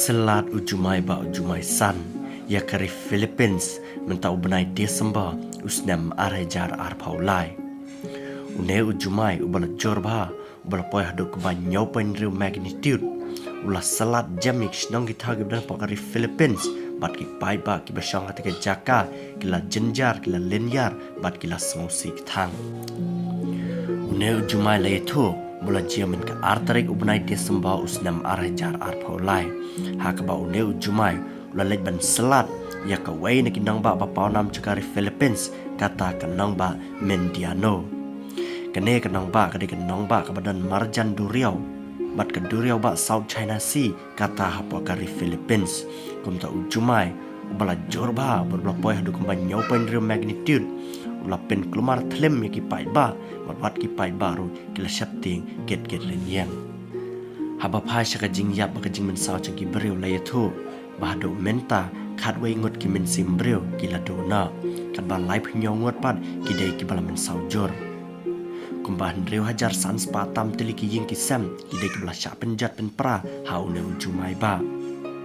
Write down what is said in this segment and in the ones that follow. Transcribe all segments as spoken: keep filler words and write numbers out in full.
Tyllad u jumai ba u jumai san ïa ka ri Philippines mynta u bnai December u snem ar hajar arphew lai. Une u jumai uba la jur bha, uba la poi haduh kaba hynñiew point hynriew magnitude, u la tyllad jem ïa ki shnong ki thaw kiba don hapoh ka ri Philippines bad ki paidbah kiba shong ha kata ka jaka ki la jynjar, ki la lyniar bad ki la sngewsih kthang. Une u jumai la ïathuh ba u la jia mynta ka ar tarik u bnai December u snem ar hajar arphew lai. Ha kaba une u jumai u la leit ban tyllad ïa kawei na ki nongbah ba pawnam jong ka ri Philippines, kata ka nongbah Mindanao. Kane ka nongbah ka dei ka nongbah kaba don marjan duriaw bad ka duriaw bah South China Sea, kata hapoh ka ri Philippines. Kumta u jumai uba la jur bha, uba la poi haduh kumba hynñiew point hynriew magnitude, u la pynkulmar thlem ïa ki paidbah, bad wat ki paidbah ruh ki la sheptieng kit kit lynñiang. Haba phai sha ka jingïap bad ka jingmynsaw jong ki briew la ïathuh ba haduh mynta khatwei ngut ki mynsiem briew ki la duh noh, katba laiphew hynñiew ngut pat ki dei kiba la mynsaw jur. Kumba hynriew hajar san spah tam tylli ki ïing ki sem ki dei kiba la shah pynjot pynpra ha une u jumai bah.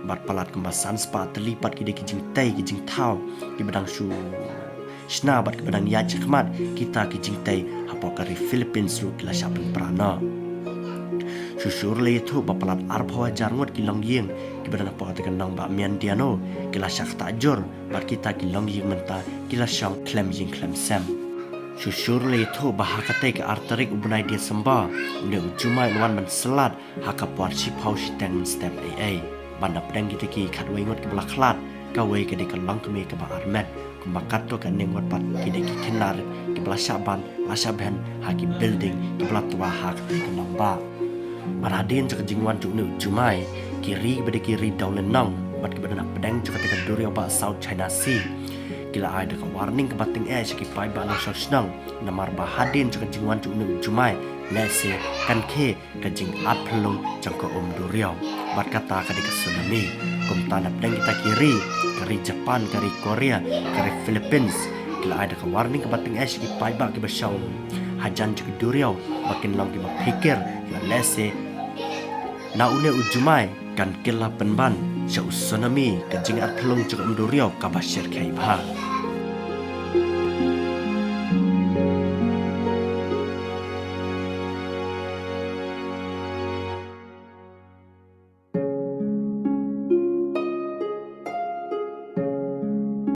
Bad palat kumba san spah tylli pat ki dei ki jingtei ki jingthaw kiba dang shu shna bad kiba dang ïaid shakhmat, kita ki jingtei hapoh ka ri Philippines ruh ki la shah pynpra noh. Shuh shuh la ïathuh ba palat arphew hajar ngut ki longïing kiba don hapoh kata ka nongbah Mindanao ki la shah ktah jur, bad kita ki longïing mynta ki la shong khlem ïing khlem sem. Shuh shuh la ïathuh ba ha katei ka ar tarik u bnai December, une u jumai u la wan ban tyllad ha ka por shiphew shiteng mynstep eiei. Bad na pdeng kita ki khatwei ngut kiba la khlad, kawei ka dei ka longkmie kaba armet. Kumba katto katne ngut pat ki dei ki khynnah kiba la shah ban, la shah bhen ha ki building kiba la twa ha katei ka nongbah. Bad hadien jong ka jingwan jong une u jumai, ki ri kiba dei ki ri dewlynnong bad kiba don na pdeng jong katei ka duriaw bah South China Sea, ki la ai da ka warning kaba tyngeh sha ki paidbah nongshong shnong. Namar ba hadien jong ka jingwan jong une u jumai, lehse kan khie ka jingat phyllung jong ka um duriaw, bad kata ka dei ka tsunami. Kumta na pdeng kita ki ri, ka ri Japan, ka ri Korea, ka ri Philippines, ki la ai da ka warning kaba tyngeh sha ki paidbah kiba shong hajan jong ka duriaw ba kin long kiba phikir, lada lehse na une u jumai kan kylla pynban sha u tsunami, ka jingat phyllung jong ka um duriaw kaba shyrkhei bha.